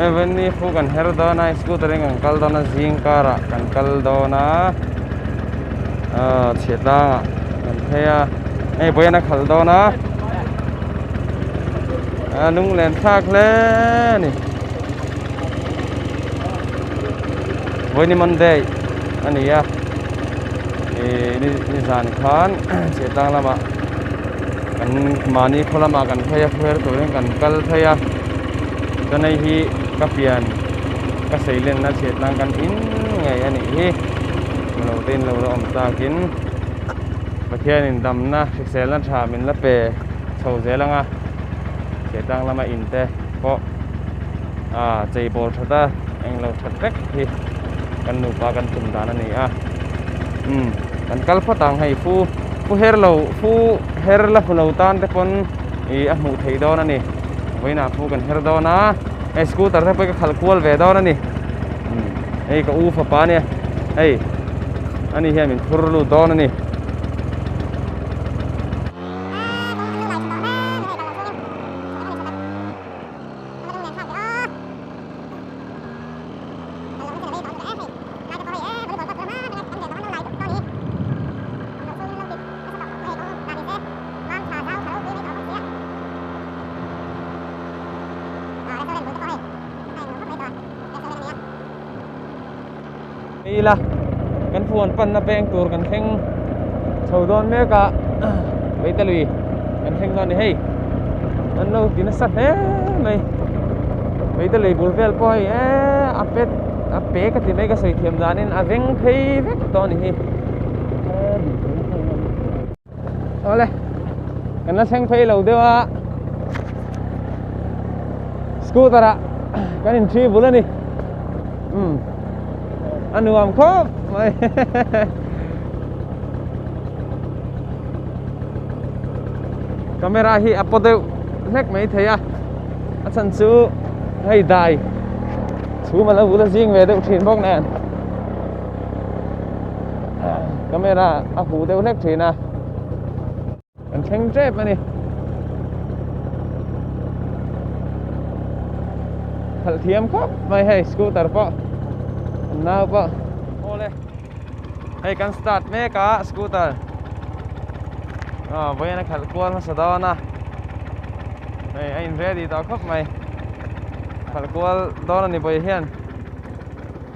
Hei vawiin fu kan her dawn a scooter in kan kal dawn a zing karah kan kal dawn a aaa chhiat tlangah kan phei a hei vawiin a khalh dawn a a lunglen thlak hle a ni vawiin monday a ni a ih nizan khan chhiat tlang lamah kan mahni khaw lamah kan phei a khuar turin kan kal phei a chuan hei hi ka pian ka sei lenna chhiat nan kan in ngei a nih hi lo te in lo la awm takin Pathianin damna hriselna tha min la pe chho zel ang a chhiat tlang lama in te pawh ah chei bawl that a englo that vek hi kan nupa kan tum dan a ni a umm kan kal phawt ang hei fu fu her lo fu her la hmu lo tan te pawn ih a hmuh theih dawn a ni vawiinah fu kan her dawn a hei scooter te pawh hi ka khalh kual ve dawn a ni hei ka u fapa a nia hei ani hian min phur lut dawn a ni. Ila kan phone panna peng tur kan thleng chho dawn mek a Veite lui kan thleng dawn a ni hei an lo ti nasa hle mai Veite lui bul vel pawh hei eee a pet a pe ka ti mai ka sawi thiam danin a veng phei vek tawh a ni hi. Awle kan la thleng phei lo deuh a scooter ah kan in thi bul a ni umm a nuam khawp mai camera hi a paw deuh hlek mai thei a a chhan chu hei dai chhum a lo bul a zing ve deuh thin bawk nen. Camera a huh deuh hlek thin a kan thleng tep a ni khalh thiam khawp mai hei scooter pawh an nau pawh awle hei kan start mek a scooter ah vawiin a khalh kual hmasa dawn a hei a in ready tawh khawp mai khalh kual dawn a ni vawi hian.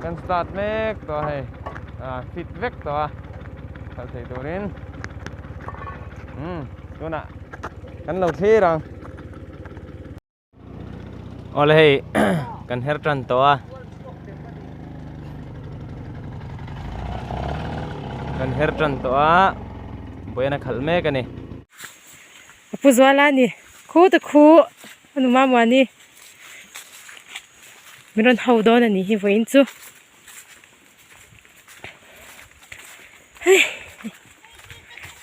Kan start mek tawh a hei ah fit vek tawh a khalh thei turin umm tunah kan lo thlir ang. Awle hei kan her tan tawh a kan her tan tawh a vawiin a khalh mek a ni. A pu zuala a ni khu ta khu a nu mamuani. Min rawn ho dawn a nih hi vawiin chu hei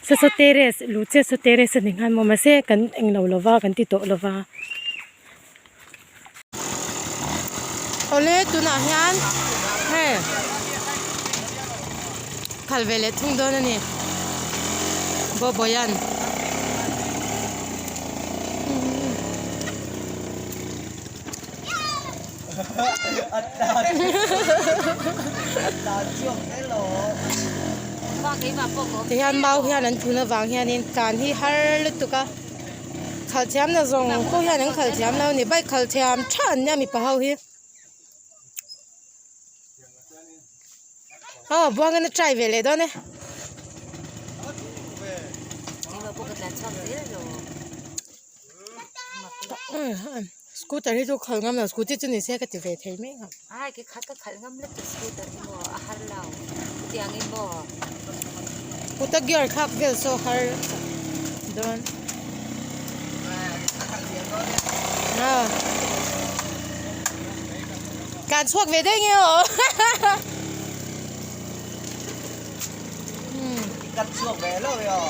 saw saw terrace luh chiah saw terrace a ni nghal maw mahse kan englo lova kan ti tawh lova. Awle tunah hian hei phal ve leh thung dawn a ni Bawbawia'n. Tihian mau hian an thun avang hianin tlan hi har lutuk a khalh thiam na zawng pawh hian an khalh thiam lo a ni bike khalh thiam tha an nia mipa ho hi aw buangin a try ve leh dawn e. Scooter hi chu khalh ngam lo scooty chu ni se ka ti ve thei mai ang. Ai ke khat ka khalh ngam lutuk scooter hi maw a har lo chutiang in maw. Kuta gear thlak vel saw har dawn. Tlan chhuak ve daih nge aw. Cut chhuak ve lo i aw.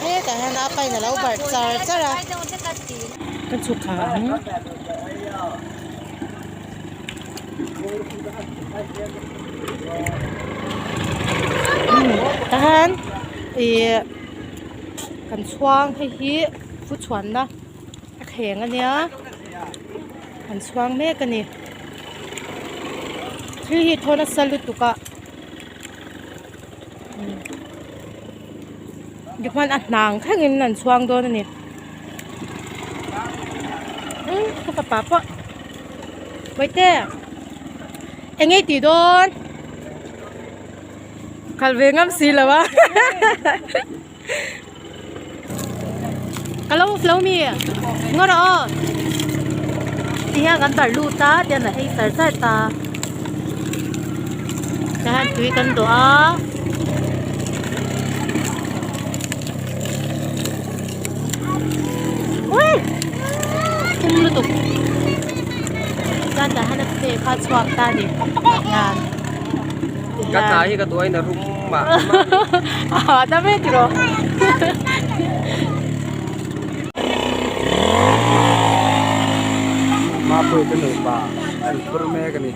Hetah hian a pain a lo barh char char a. Ka chhuk thla ang. Tahan ih kan chhuang hei hi fu chhuanna a thleng a nia kan chhuang mek a ni. Thli hi a thaw nasa lutuk a tikhuan a hnang thlengin an chhuang dawn a ni umm ka fapa pawh bawihte eng nge i tih dawn khalh ve ngam si lo a ka lo lo mi ngaw rawh aw ti hian kan barh lut a tihian a ei char char ta tihian tui kan dawh a. Thum lutuk chuan tah hian a pe kha a chhuak ta a ni hian Ka tla hi ka duain a rum mah mah a dam e tiraw. Mapui te nupa an phur mek a ni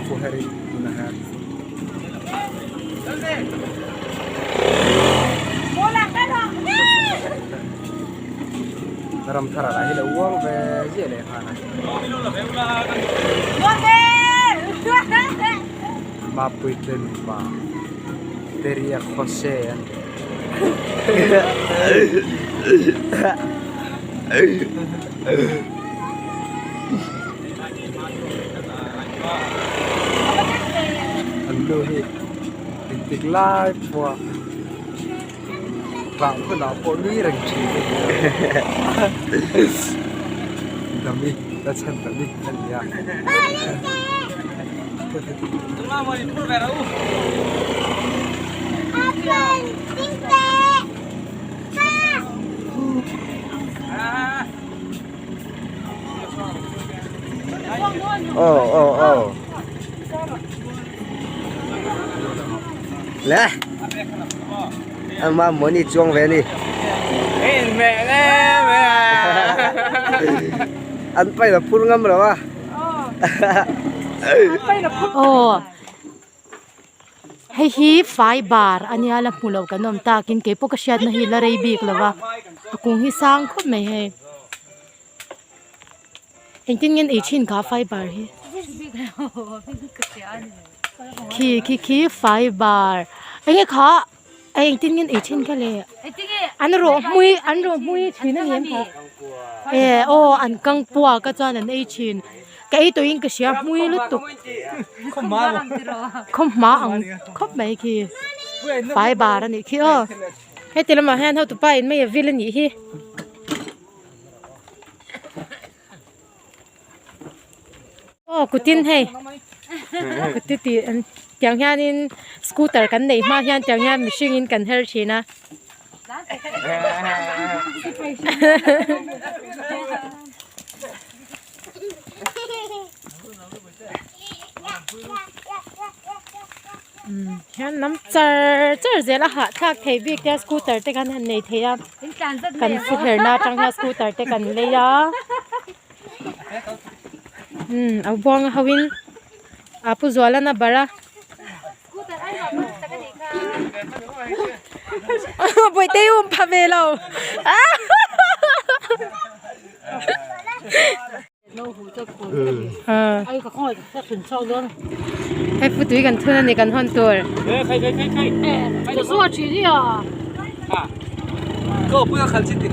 pu Harry tunah hian. Ram thar ah hi lo uang ve ziah leh nghal a. Mapui te nupa Teria Jose an ni. An nu hi engtik lai pawha tlan hunah pawh nui reng thin a ni a Dami la chhan Dami a ni a. Aw aw aw le ama mawni chuang ve a ni an paih la phur ngam lo a aw hei hi fai bar a nia la hmu lo kan awm takin keipawh ka hriatna hi la rei bik lo va a kung hi sang khawp mai hei. Engtin nge an ei thin kha fiber hi khi khi khi fiber enge kha a engtin nge an ei thin kha le an rawh hmui an rawh hmui thin a ni em kha e aw an kang puak a chuan an ei thin ka ei tawhin ka hria hmui lutuk khawhma ang khawp mai khi fiber a nih khi aw heti lamah hian hotupa in mei a vil a nih hi. Aw kutin hei kuti tih an tiang hianin scooter kan neih hma hian tiang hian mihring in kan her thin a. Hian lam char char zel a hahthlak thei bik te a scooter te khan han nei thei a kan fu herna atang hian scooter te kan lei a umm a buang ho in a pu zualana barh a bawihte i awm pha ve lo. Hei pu tui kan thun a ni kan hawn tur.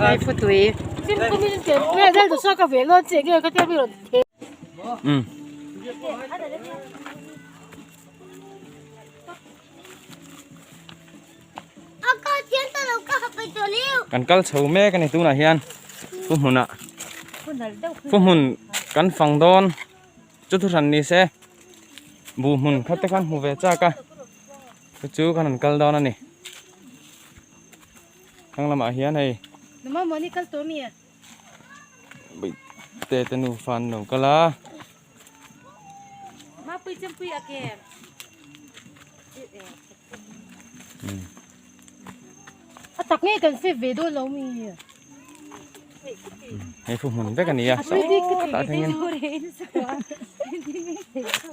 Hei pu tui. Kan kal chho mek a ni tunah hian pu hmunah pu hmun kan fang dawn chu thu hran ni se buh hmun khat te khan hmu ve chak a chu chu khan an kal dawn a ni thlang lamah hian hei te te nufa an lo kal a. A tak nge kan save ve dawn lo mi. Hei thu hmun vek a ni a sawtah thlengin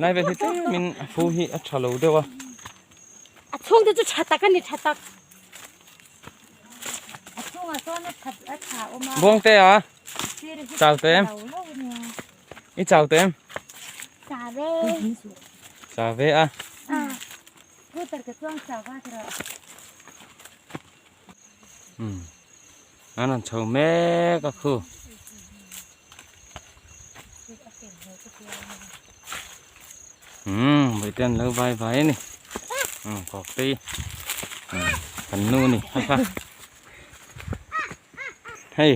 lai vel hi tlemin a fu hi a tha lo deuh a. A chhungte chu tha tak a ni tha tak. Buangte a chau te em? I chau te em? Sa ve a. Scooter ka chuang sa va tira. Um. An an chho mek a khu. Um, vậy tên lo vai vai ni. Um, kok ti. Um, kan nu ni ha kha. Hei.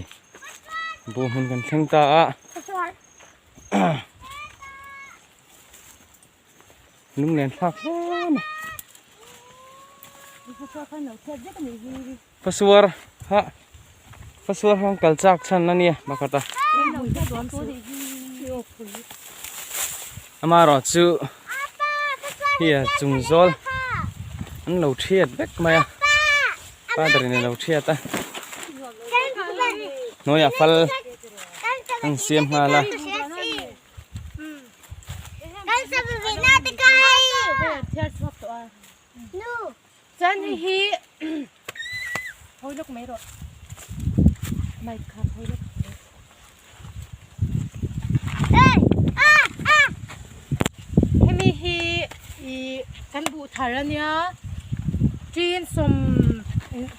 Bu hun kan thleng ta a. Lunglen thlak hle mai. Fasuar ha fasuar hang kal chak chhan ania pakhat a. Amaherawh chu hi a chung zawl an lo thiat vek mai a father in a lo thiat a hnuaiah fal an siam nghal a. Chuan hei hi hawi lawk mai rawh mic kha hawi lawk hemi hi ih kan buh thar ania tin sawm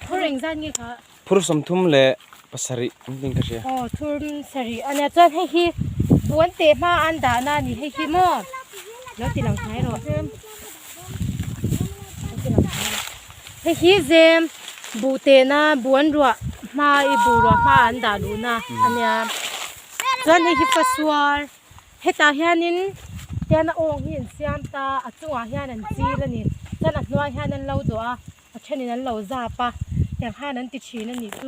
phur engzat nge kha. Phur 37 an tih ka hria. Aw thur sarih a nia chuan hei hi buan teh hma an dahna a ni hei hi maw lo ti lang hnai rawh hei hi zem buh tehna buan ruah hma i buh ruah hma an dah luhna a nia chuan hei hi fasuar hetah hianin tian a awng hi an siam ta a chungah hian an chil a ni chuan a hnuai hian an lo dawh a. A thenin an lo zap a, tiang khan an ti thin a nih chu.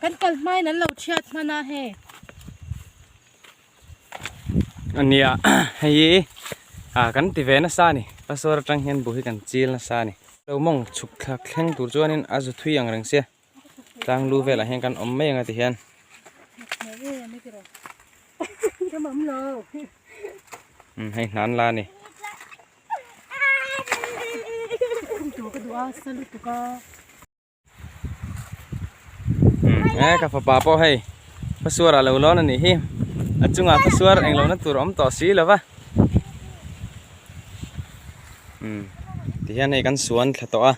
Kan kal hmain an lo thiat hman a hei. A nia hei hi ah kan ti ve nasa a ni pastor atang hian buh hi kan chil nasa a ni. Lo mawng chhuk thlak thleng tur chuanin a zu thui ang reng sia tlang lu velah hian kan awm mai ang a ti hian. Hei hnan la a ni. E ka fapa pawh hei fasuar ah lo lawn a nih hi a chungah fasuar eng lohna tur a awm tawh si lo va umm tihian hei kan suan thla tawh a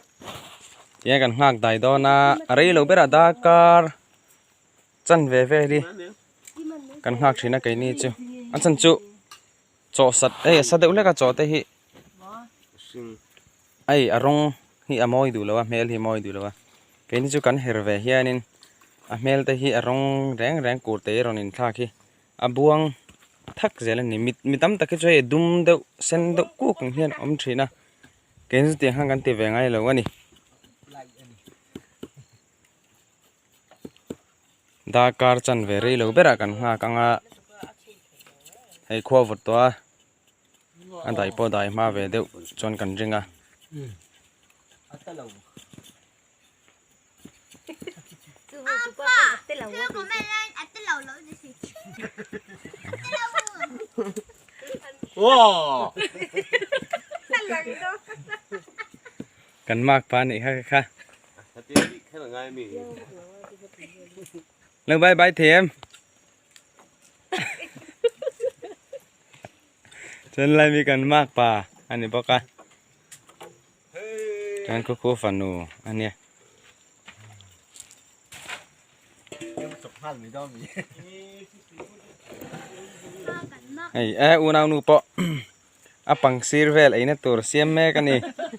tihian kan nghak dai dawn a a rei lo berah darkar chan ve vel hi kan nghak thin a keini chu a chan chu. Chaw sat hei a sa deuh hlek a chaw te hi hei a rawng hi a mawi duh lo a hmel hi a mawi duh lo a keini chu kan her ve hianin a hmel te hi a rawng reng reng kur te hi a rawn inthlak hi a buang thak zel a ni mi mi tam tak hi chu hei a dum deuh sen deuh kuk ang hian a awm thin a keini chu tiang khan kan ti ve ngai lo a ni. Darkar chanve rei lo berah kan nghak ang a hei khua vawt tawh a a dai pawh dai hma ve deuh chuan kan ring a. Kan mak pa nih kha kha. Lo bye bye thei em. Chuan lai mi kan mak pa ani bawk a. Chuan khu khu fanu ania. Hei e unau nu pawh a pang sir vel eina tur siam mek ani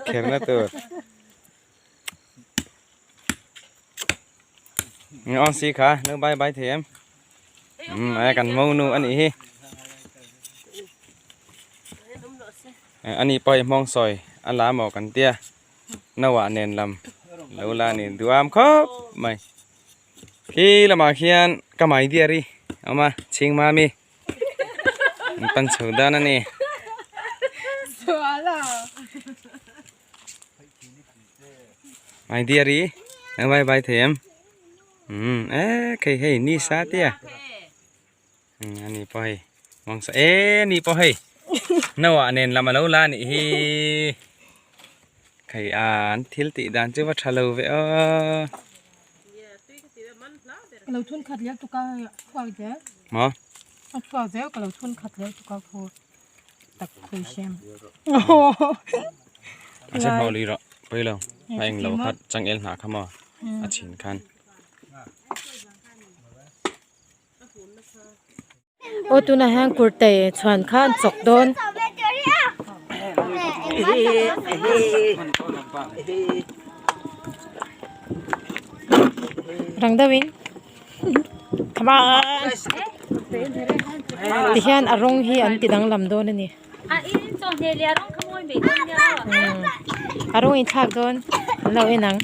kherna tur. Ngon si kha nó bay bay thì em ừ, cần mâu nu anh ý anh ý bơi mong soi anh lá màu cần tia nâu ạ nền làm lâu la nền đu am khóc mày khi là mà khi ăn cái máy đi đi ông mà chiên ma mi pan chhu đan anh ý My dear i bye bye thei em um e khei hei ni sa tia ani pawh hei mawng sa e ni pawh hei no ah nen lam alo la anih hi khei a an thil tih dan chu va tha lo ve aw Lo thun khat leh tuka thuak zel maw a thuak zel ka lo thun khat leh tuka khu. tak khawi hriam. A che hmawh lui rawh pawi lo a englo kha changel hnah kha maw a chhin khan. Aw tunah hian kurtai chhuan kha an chawk dawn. Rang deuhin come on tihian a rawng hi an ti danglam dawn a ni. A rawng inthlak dawn an lo en ang.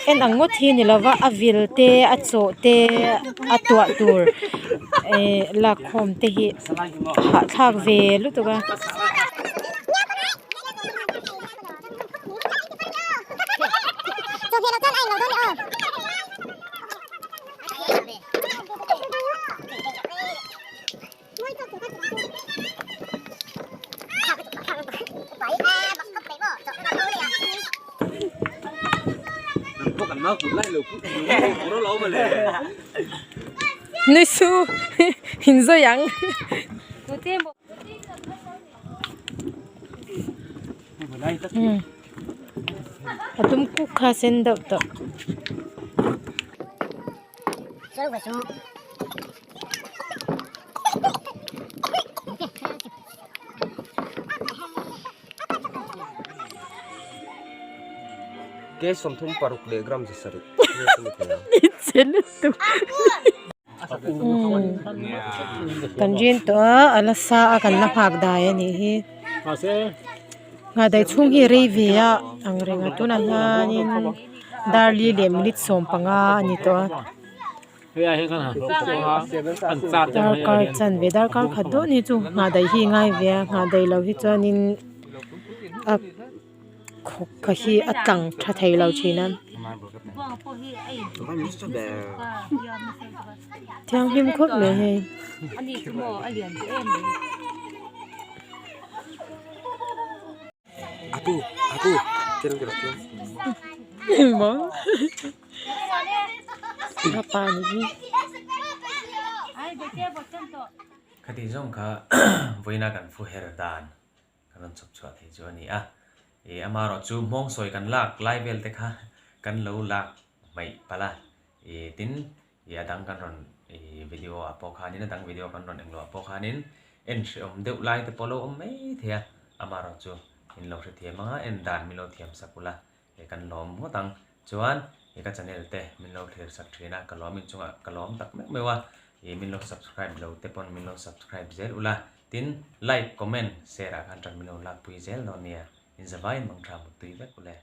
En ang ngawt hi ni lova a vil te a chawh te a tuah tur eh lakkhawm te hi hahthlak ve lutuk a. Nui su in zawi ang. A tum kuk kha sen deuh tawh. Ke 36 leh gram 7 Kan rin tawh a a la sa a kan la nghak dai a nih hi nghah dai chhung hi rei ve a ang reng a tunah hianin dar li leh minute 15 a ni tawh a. Darkar chanve darkar khat dawn hi chu nghah daih hi a ngai ve a nghah daih loh hi chuanin a khawk kha hi a tlang tha thei lo thin a thianghlim khawp mai hei. Khati zawng kha vawiina kan fu her dan kan rawn chhawp chhuah thei chu a ni a. Ih amaherawhchu hmawng sawi kan lak lai vel te kha kan lo lak hmaih palh a. Ih tin ih a dang kan rawn ih video ah pawh khanin a dang video kan rawn englo ah pawh khanin en hrehawm deuh lai te pawh a lo awm mai thei a. Amaherawhchu in lo hrethiam ang a, en dan min lo thiam sak ula. He kan lawm ngawt ang. Chuan he ka channel te min lo thlir sak thin a, ka lawm inchungah ka lawm tak meuh meuh a, ih min lo subscribe lo te pawn min lo subscribe zel ula, tin like, comment, share ah khan tan min lo lakpui zel dawn nia, inzavaiin mangtha muttui vek ule.